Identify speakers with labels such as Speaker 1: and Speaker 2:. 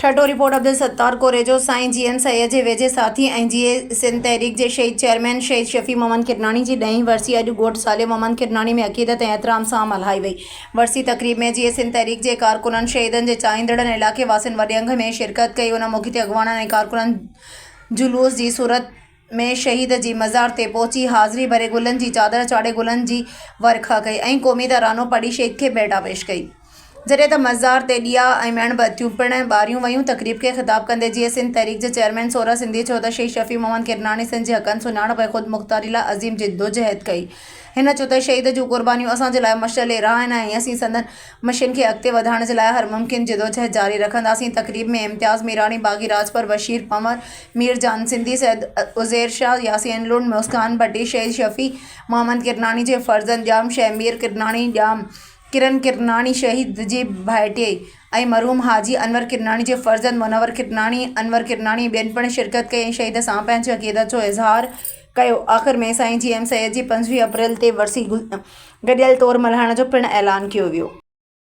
Speaker 1: Thatta, report, Abdul Sattar Korejo, سائين جي M Syed جي ويجهي ساٿي ۽ جيئي سنڌ تحريڪ جي شهيد چيئرمين شهيد شفيع محمد ڪرناڻي جي ڏهين ورسي اڄ ڳوٺ صالح محمد ڪرناڻي ۾ عقيدت ۽ احترام سان ملهائي وئي. ورسي تقريب ۾ جيئي سنڌ تحريڪ جي ڪارڪنن، شهيدن جي چاهيندڙن ۽ علائقي واسين وڏي انگ ۾ شرڪت ڪئي. ان موقعي تي اڳواڻن ۽ ڪارڪنن جلوس جي صورت ۾ شهيد جي مزار تي پهچي حاضري ڀري گلن جي چادر چاڙهي گلن جي ورکا ڪئي ۽ قومي ترانو پڙهي شهيد کي ڀيٽا پيش ڪئي. جڏهن ته مزار تي ڏيئا ۽ ميڻ بتيون پڻ ٻاريون ويون. تقريب کي خطاب ڪندي جيئي سنڌ تحريڪ جي چيئرمين سورهه سنڌي چيو ته شهيد شفيع محمد ڪرناڻي سنڌ جي حقن، سڃاڻپ ۽ خودمختاري لاء عظيم جدوجهد ڪئي. هن چيو ته شهيد جون قربانيون اسان جي لاء مشعل راهه آهن ۽ اسين سندن مشن کي اڳتي وڌائڻ جي لاء هر ممڪن جدوجهد جاري رکنداسين. تقريب ۾ امتياز ميراڻي، باغي راڄپر، بشير پنور، مير جان سنڌي، سيد عزير شاهه، ياسين لنڊ، مسڪان ڀٽي، شهيد شفيع محمد ڪرناڻي جي فرزند ڄام شهمير ڪرناڻي، ڄام ڪرن ڪرناڻي شهيد جي ڀائٽيي ۽ مرحوم حاجي انور ڪرناڻي جي فرزند منور ڪرناڻي، انور ڪرناڻي ۽ ٻين پڻ شرڪت ڪئي ۽ شهيد سان پنهنجي عقيدت جو اظهار ڪيو. آخر ۾ سائين جي ايم سيد جي 25 اپريل تي ورسي گڏيل طور ملهائڻ جو پڻ اعلان ڪيو ويو.